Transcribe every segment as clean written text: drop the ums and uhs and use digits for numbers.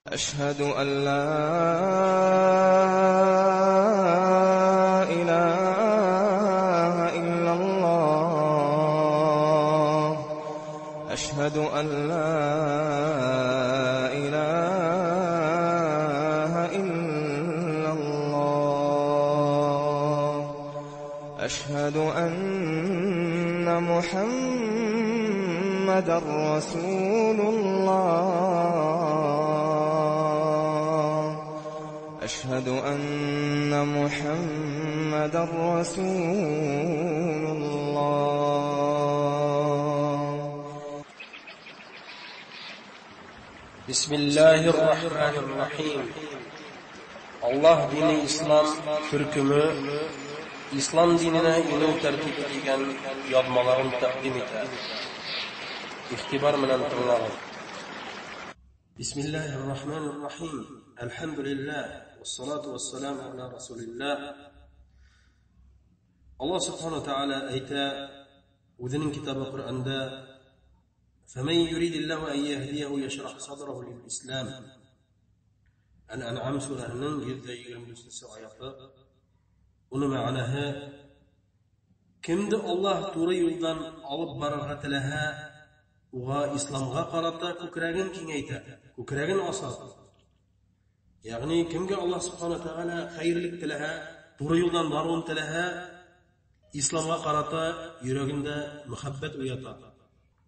أشهد أن لا إله إلا الله أشهد أن لا إله إلا الله أشهد أن محمدا رسول الله أشهد أن محمدا رسول الله. بسم الله الرحمن الرحيم. Allah dini İslam төркеме İslam диненә инеү тәртибе дигән язмаларын тәкъдим итә. Игътибар менән тыңлагыз. بسم الله الرحمن الرحيم. الحمد لله والصلاة والسلام على رسول الله. الله سبحانه وتعالى әйтә үҙенең китабы Ҡөрьәндә: فمن يريد الله أن يهديه يشرح صدره للإسلام. Әл-Әнғам сүрәһенең 124 аяты. Уның мәғәнәһе: кемде Аллаһ тура юлдан алып барырға теләһә, уға исламға ҡарата күкрәген киңәйтә, күкрәген аса. Ягъни кемгә Аллаһ субхана тәғәлә хәйерлек теләһә, тура юлдан барыуын теләһә, исламға ҡарата йөрәгендә мөхәббәт уята.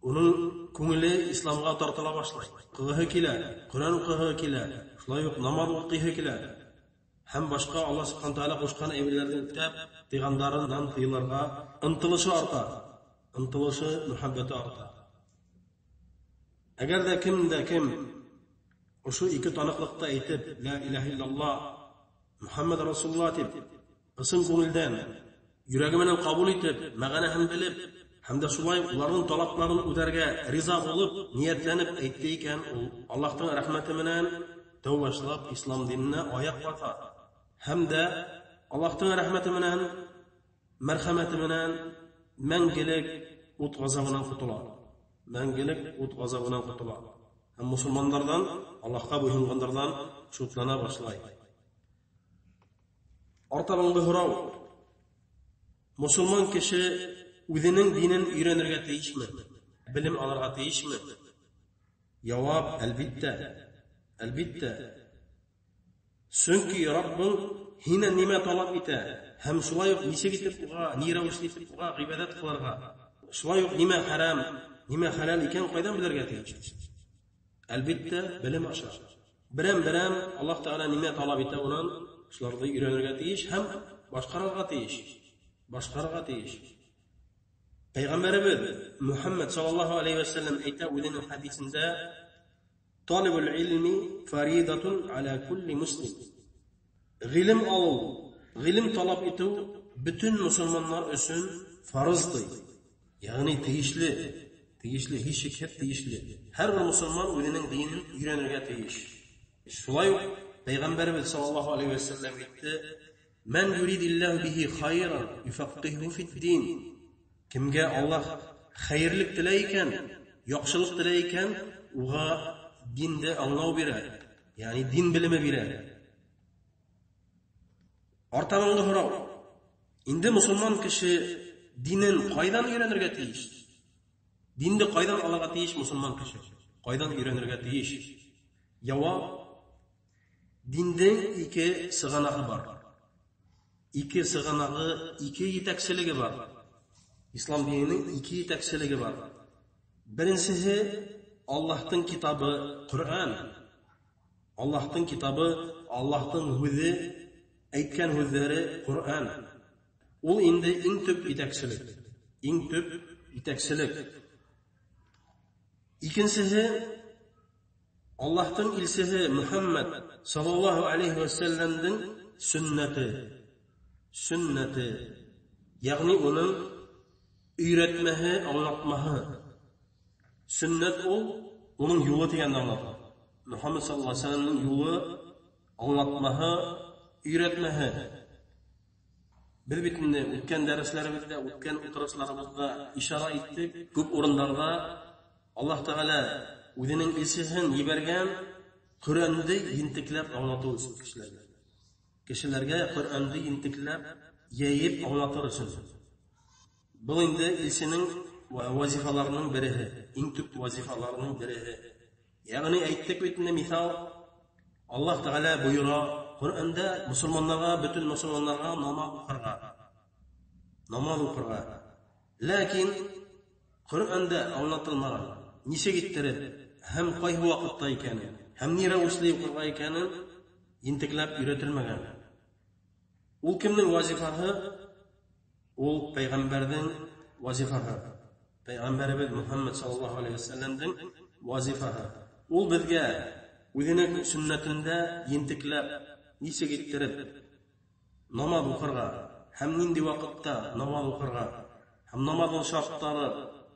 Уның күңеле исламға тартыла башлай. Уҡығыһы килә, Ҡөрьән уҡыһы килә, шулай уҡ намаҙ уҡыйһы килә. Һәм башҡа Аллаһ субхана тәғәлә ҡушҡан әйберҙәрҙе үтәп, тыйғандарынан тыйылырға ынтылышы арта, ынтылышы, мөхәббәте арта. Әгәр ҙә кем дә кем ошо ике таныҡлыҡты әйтеп, ла илаһа иллаллаһ, Мөхәммәд Расулуллаһ тип, ысын күңелдән, йөрәге менән ҡабул итеп, мәғәнәһен белеп, һәм дә шулай уларҙың талаптарын үтәргә риза булып, ниәтләнеп әйтте икән, ул Аллаһтың рәхмәте менән тәү башлап ислам диненә аяҡ баҫа. Һәм дә Аллаһтың рәхмәте менән, мәрхәмәте менән мәңгелек ут ғазабынан ҡотола. Мәңгелек ут ғазабынан ҡотола. Һәм мосолмандарҙан, Аллаһҡа буйһонғандарҙан шутлана башлай. Артабанғы һорау: мосолман кеше үҙенең динен өйрәнергә тейешме? Белем алырға тейешме? Яуап: әлбиттә. Әлбиттә. Сөнки Раббың һинән нимә талап итә һәм шулай уҡ нисек итеп уға, ни рәүешле итеп уға ғибәҙәт ҡылырға, шулай уҡ нимә хәрәм, нимә хәләл икән ҡайҙан белергә тейеш? Әлбиттә, белем аша. Берәм-берәм Аллаһ Тәғәлә нимә талап итә унан, шуларҙы өйрәнергә тейеш һәм башҡарырға тейеш. Башҡарырға тейеш. Пәйғәмбәребеҙ Мөхәммәд саллаллаһу алейһи вә сәлләм әйтә үҙенең хәдисендә: Талибул илми фаридатун аля кулли муслим. Ғилем алыу, ғилем талап итеү бөтөн мосолмандар өсөн фарыз ди. Ягъни тейешле, тейешле, һис шикһеҙ тейешле. Һәр бер мосолман үҙенең динен өйрәнергә тейеш. Шулай уҡ Пәйғәмбәребеҙ саллаллаһу алейһи вә сәлләм әйтте: Ман юридиллаһу бихи хайран юфаққиһу фид-дин. Кемгә Аллаһ хәйерлек теләй икән, яҡшылыҡ теләй икән, уға динде аңлау бирә, ягъни дин белеме бирә. Артабанғы һорау: инде мосолман кеше динен ҡайҙан өйрәнергә тейеш? Динде ҡайҙан алырға тейеш мосолман кеше? Ҡайҙан өйрәнергә тейеш? Яуап: диндең ике сығанағы бар. Ике сығанағы, ике етәкселеге бар. Ислам диненең ике етәкселеге бар. Беренсеһе Аллаһтың китабы Ҡөрьән. Аллаһтың китабы, Аллаһтың һүҙе, әйткән һүҙҙәре Ҡөрьән. Ул инде иң төп етәкселек. Иң төп етәкселек. Икенсеһе Аллаһтың илсеһе Мөхәммәд саллаллаһу алейһи вә сәлләмдең сөннәте. Сөннәте, ягъни уның өйрәтмәһе, аңлатмаһы. Сөннәт ул уның юлы тигәнне аңлата. Мөхәммәд саллаллаһу алейһи вә сәлләмнең юлы, аңлатмаһы, өйрәтмәһе. Беҙ бит инде үткән дәресләребеҙҙә, үткән ултырышларыбыҙҙа ишара иттек. Күп урындарҙа Аллаһ Тәғәлә үҙенең илсеһен ебәргән Ҡөрьәнде ентекләп аңлатыу өсөн кешеләргә. Кешеләргә Ҡөрьәнде ентекләп, йәйеп аңлатыр өсөн. Был инде илсенең вазифаларының береһе, иң төп вазифаларының береһе. Ягъни әйттек бит инде, миҫал, Аллаһ Тәғәлә бойора Ҡөрьәндә мосолманнарға, бөтөн мосолманнарға намаҙ уҡырға. Намаҙ уҡырға. Ләкин Ҡөрьәндә аңлатылмаған, нисек иттереп һәм ҡайһы ваҡытта икәнен, һәм ни рәүешле уҡырға икәнен ентекләп өйрәтелмәгән. Ул кемдең вазифаһы? Ул пәйғәмбәрҙең вазифаһы. Пәйғәмбәребеҙ Мөхәммәд саллаллаһу алейһи вәсәлләмдең вазифаһы. Ул беҙгә үҙенең сөннәтендә ентекләп, нисек иттереп намаҙ уҡырға һәм ниндәй ваҡытта намаҙ уҡырға, һәм намаҙның шарттары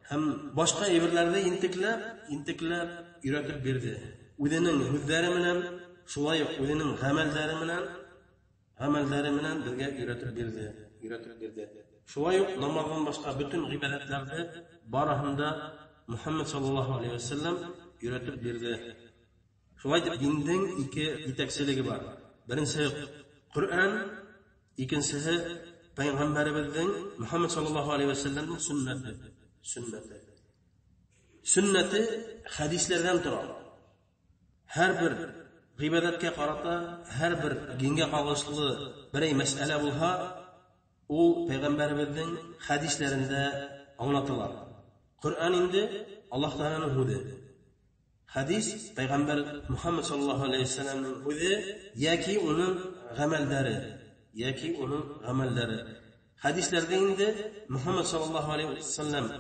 һәм башҡа әйберҙәрҙе ентекләп, өйрәтеп бирҙе. Үҙенең һүҙҙәре менән, шулай уҡ үҙенең ғәмәлдәре менән беҙгә өйрәтеп бирҙе. Шулай уҡ намаҙҙан башҡа бөтөн ғибәҙәтләрҙе барыһын да Мөхәммәд саллаллаһу алейһи вәсәлләм өйрәтеп бирҙе. Шулай итеп, диндең ике етәкселеге бар. Беренсеһе Ҡөрьән, икенсеһе пәйғәмбәребеҙҙең Мөхәммәд саллаллаһу алейһи вәсәлләмдең сөннәте. Сөннәте. Сөннәте хәдисләрҙән тора. Һәр бер ғибәҙәткә ҡарата, һәр бер дингә ҡағылышлы берәй мәсьәлә булһа, ул пәйғәмбәребеҙҙең хәдисләрендә аңлатыла. Ҡөрьән инде Аллаһ Тәғәләнең һүҙе. Хәдис пәйғәмбәр Мөхәммәд саллаллаһу алейһи вәсәлләмнең һүҙе йәки уның ғәмәлдәре, йәки уның ғәмәлдәре. Хәдисләрҙә инде Мөхәммәд саллаллаһу алейһи вәсәлләм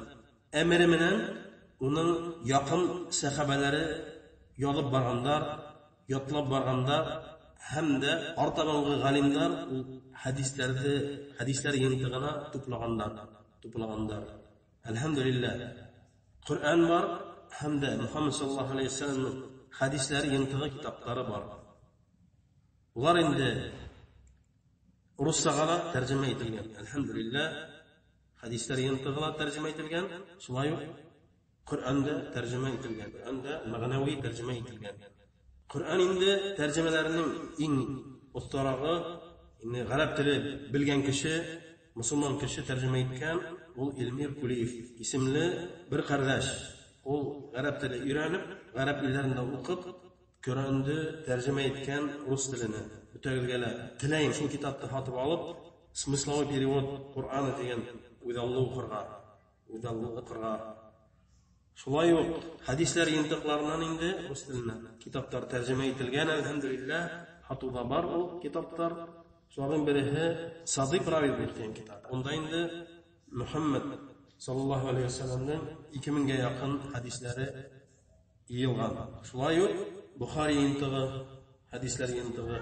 әмере менән уның яҡын сәхәбәләре яҙып барғандар, ятлап барғандар һәм дә артабанғы ғалимдар ул хәдисләрҙе, хәдисләр йыйынтығына туплағандар. Әлхәмдүлилләһ, Ҡөрьән бар һәм дә Мөхәммәд саллаллаһу алейһи вәсәлләмнең хәдисләр йыйынтығы китаптары бар. Улар инде руссаға ла тәржемә ителгән. Әлхәмдүлилләһ, хәдисләр йыйынтығы ла тәржемә ителгән, шулай уҡ Ҡөрьән дә тәржемә ителгән, Ҡөрьән дә мәғнәүи тәржемә ителгән. Ҡөрьән инде тәржемәләренең иң оҫтарағы, инде ғәрәп теле белгән кеше, мосолман кеше тәржемә иткән, ул Эльмир Кулиев исемле бер ҡәрҙәш. Ул ғәрәп теле өйрәнеп, ғәрәп илдәрендә уҡып, Ҡөрьәнде тәржемә иткән рус теленә. Бөтәгеҙгә лә теләйем шул китапты һатып алып, смысловой перевод Ҡорана тигән үҙаллы уҡырға. Шулай уҡ хәдисләр йыйынтыҡларынан инде рус теленә китаптар тәржемә ителгән, әлхәмдүлилләһ, һатыуҙа бар ул китаптар. Шуларҙың береһе Сады праведных тигән китап. Унда инде Мөхәммәд саллаллаһу алейһи вәсәлләмдең 2000-гә яҡын хәдисләре йыйылған. Шулай уҡ Бухари йыйынтығы, хәдисләр йыйынтығы,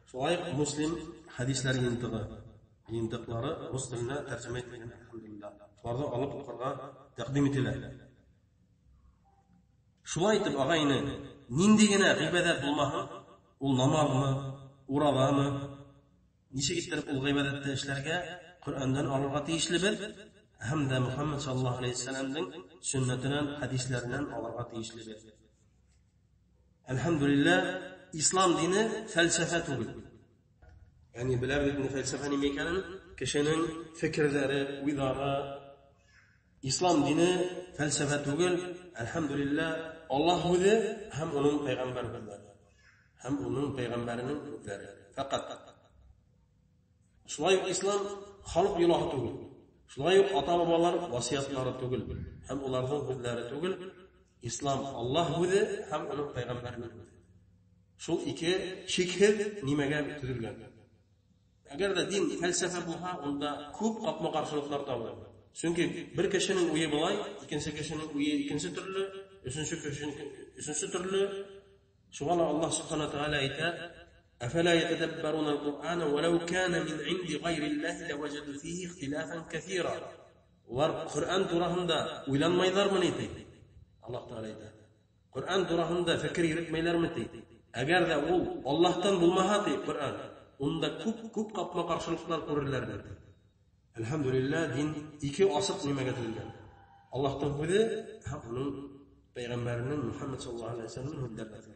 шулай уҡ Муслим хәдисләр йыйынтығы, йыйынтыҡлары рус теленә тәржемә ителгән, әлхәмдүлилләһ. Шуларҙы алып уҡырға тәҡдим ителә. Шулай итеп, ағайны, ниндәй генә ғибәҙәт булмаһын, ул намаҙмы, ураҙамы, нисек иттереп ул ғибәҙәтте эшләргә Ҡөрьәндән алырға тейешлебеҙ һәм дә Мөхәммәд саллаллаһу алейһи вәсәлләмдең сөннәтенән, хәдисләренән алырға тейешлебеҙ. Әлхәмдүлилләһ, ислам дине фәлсәфә түгел. Ягъни беләбеҙ инде фәлсәфә нимә икәнен, кешенең фекерҙәре, уйҙары. Ислам дине фәлсәфә түгел, әлхәмдүлилләһ, Аллаһ һүҙе һәм уның пәйғәмбәр һүҙҙәре. Һәм уның пәйғәмбәренең һүҙҙәре. Фәҡәт. Шулай уҡ ислам халыҡ йолаһы түгел. Шулай уҡ ата-бабалар васыятлары түгел һәм уларҙың һүҙҙәре түгел. Ислам Аллаһ һүҙе һәм уның пәйғәмбәренең һүҙе. Шул ике шикһеҙ нимәгә төҙөлгән. Әгәр ҙә дин фәлсәфә булһа, унда күп ҡапма-ҡаршылыҡтар табыла. Сөнки бер кешенең уйы былай, икенсе кешенең уйы икенсе төрлө, өсөнсө кешенең өсөнсө төрлө. Шуға ла Аллаһ субхана тәғәлә әйтә: «Әфәлә йәтәдәббәрүнә аль-Ҡуръана ва лау кана мин инди ғайриллаһи ләвәҗәдү фиһи ихтилафан кәҫира». Улар Ҡөрьән тураһында уйланмайҙармы ни, ти? Аллаһ Тәғәлә әйтә. Ҡөрьән тураһында фекер йөрөтмәйҙәрме, ти? Әгәр ҙә ул Аллаһтан булмаһа, ти, Ҡөрьән, унда күп-күп ҡапма-ҡаршылыҡтар күрерләр, ти. Әлхәмдүлилләһ, дин ике асыҡ нимәгә төҙөлгән. Аллаһтың һүҙе һәм уның пәйғәмбәренең Мөхәммәд саллаллаһу алейһи вәсәлләмнең һүҙҙәренә төҙөлгән.